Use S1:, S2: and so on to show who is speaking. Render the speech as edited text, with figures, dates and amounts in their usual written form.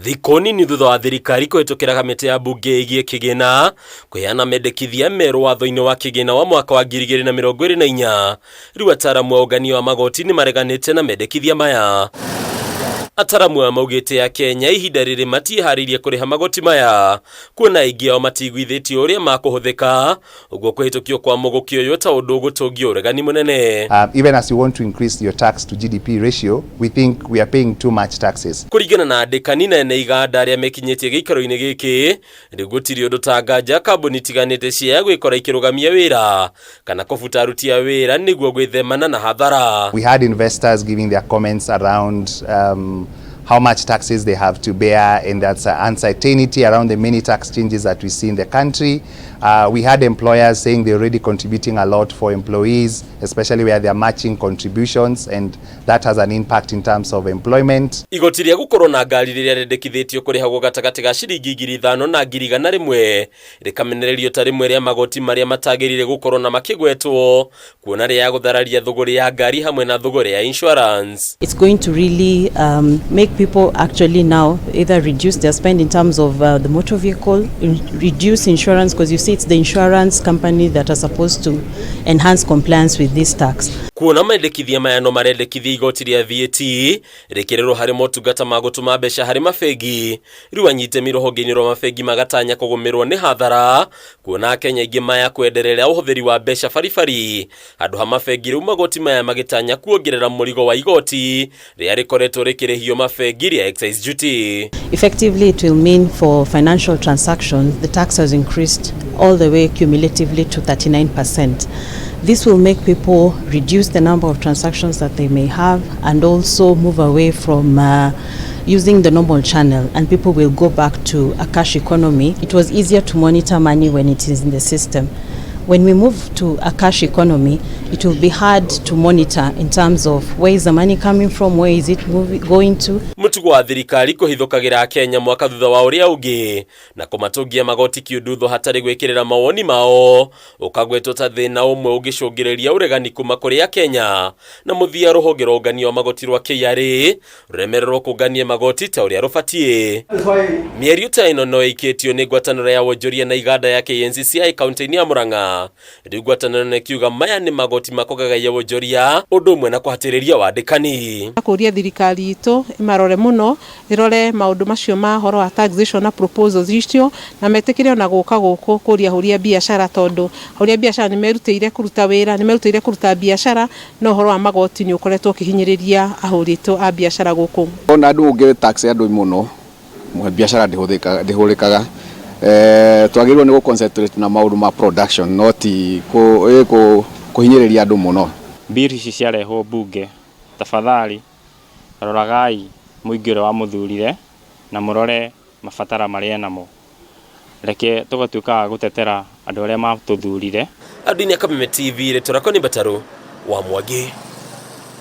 S1: Thikũ nini thutha wa thirikari kũhĩtũkĩra kamĩtĩ ya mbunge ĩgiĩ kĩgĩna kũheana mendekithia merũ watho-inĩ wa kĩgĩna wa mwaka wa 2024, rĩu ataramu a ũngania wa magoti nĩ mareganĩte na mendekithia maya. Ataramu aya maugĩte Akenya ihinda rĩrĩ matiĩharĩirie kũrĩha magoti maya, kuona aingĩ ao matiiguithĩtio ũrĩa makũhũthĩka, ũguo kũhĩtũkio kwa mũgũkĩ ũyũ ta ũndũ ũgũtũngia ũregani mũnene.
S2: Even as you want to increase your tax to GDP ratio, we think we are paying too much taxes.
S1: Kũringana na andĩkani na ene iganda arĩa mekinyĩtie gĩikaro-inĩ gĩkĩ, rĩu gũtirĩ ũndũ ta nganja kambuni itiganĩte ciaya gwĩkora ikĩrũgamia wĩra kana kũbuta aruti a wĩra nĩguo gwĩthemana na hathara.
S2: We had investors giving their comments around how much taxes they have to bear, and that's uncertainty around the many tax changes that we see in the country. We had employers saying they're already contributing a lot for employees, especially where they're matching contributions, and that has an impact in terms of employment.
S1: Igoti rĩa gũkorwo na ngari rĩrĩa rĩendekithĩtio kũrĩhagwo gatagatĩ ga ciringi 5,000 na 101,000 rĩkamenererio ta rĩmwe rĩa magoti marĩa matagĩrĩire gũkorwo na makĩgwetwo, kuona rĩa gũthararia thũgũrĩ ya ngari hamwe na thũgũrĩ ya insurance.
S3: It's going to really make people actually now either reduce their spend in terms of the motor vehicle, reduce insurance, because you see it's the insurance company that are supposed to enhance compliance with this tax.
S1: Kuona mendekithia maya no marendekithia igoti rĩa VAT rĩkĩrĩrwo harĩ motungata ma gũtũma mbeca harĩ mabengi, rĩu anyitemi rũhonge-inĩ rwa mabengi magatanya kũgũmĩrwo nĩ hathara, kuona Akenya aingĩ maya kwenderera ũhũthĩri wa mbeca baribari handũ ha mabengi, rĩu magoti maya magĩtanya kuongerera mũrigo wa igoti rĩrĩa rĩkoretwo rĩkĩrĩhio mabengi rĩa excise duty.
S3: Effectively, it will mean for financial transactions, the tax has increased all the way cumulatively to 39%. This will make people reduce the number of transactions that they may have and also move away from using the normal channel, and people will go back to a cash economy. It was easier to monitor money when it is in the system. When we move to a cash economy, it will be hard to monitor in terms of where is the money coming from, where is it moving, going to.
S1: Mũtugo wa thirikari kũhithũkagĩra Akenya mwaka thutha wa ũrĩa ũngĩ na kũmatũngia magoti kĩundutho hatarĩ gwĩkĩrĩra mawoni mao ũkagwetwo ta thĩna ũmwe ũngĩcũngĩrĩria ũregani kuma kũrĩ Akenya, na mũthia rũhonge rwa ũngania wa magoti rwa KRA rũremererwo kũngania magoti ta ũrĩa rũbatiĩ. Mĩario ta ĩno no ĩikĩtio nĩ ngwatanĩro ya wonjoria na iganda ya KNCCI kaunti-inĩ ya Murang'a, rĩu ngwatanĩro ĩno ĩkiuga maya nĩ magoti makũgagaia wonjoria ũndũ ũmwe na kũhatĩrĩria wandĩkani.
S4: Kũria thirikari itũ ĩmarore mũno, ĩrore maũndũ macio ma ũhoro wa taxation na proposals icio, na metĩkĩre ona gũka gũkũ kũria ahũri a biacara, tondũ ahũri a biacara nĩ merutĩire kũruta wĩra, nĩ merutĩire kũruta biacara, no ũhoro wa magoti nĩ ũkoretwo ũkĩhinyĩrĩria ahũri aitũ a biacara gũkũ.
S5: Ona andũ ũngĩ tax andũ mũno, biacara ndĩhũrĩkaga. Twagĩrĩirwo nĩ gũ concentrate na maũndũ ma production, no ti kũhinyĩrĩria andũ mũno.
S6: Bill ici ciarehwo bunge, tafadhali roragai mũingĩ ũrĩa wamũthurire na mũrore mabatara marĩa enamo. Reke tũgatuĩka a gũtetera andũ arĩa matũthurire.
S1: Andũ-inĩ a Kameme TV, rĩtwa rĩakwa nĩ Mbataru wa Mwangi.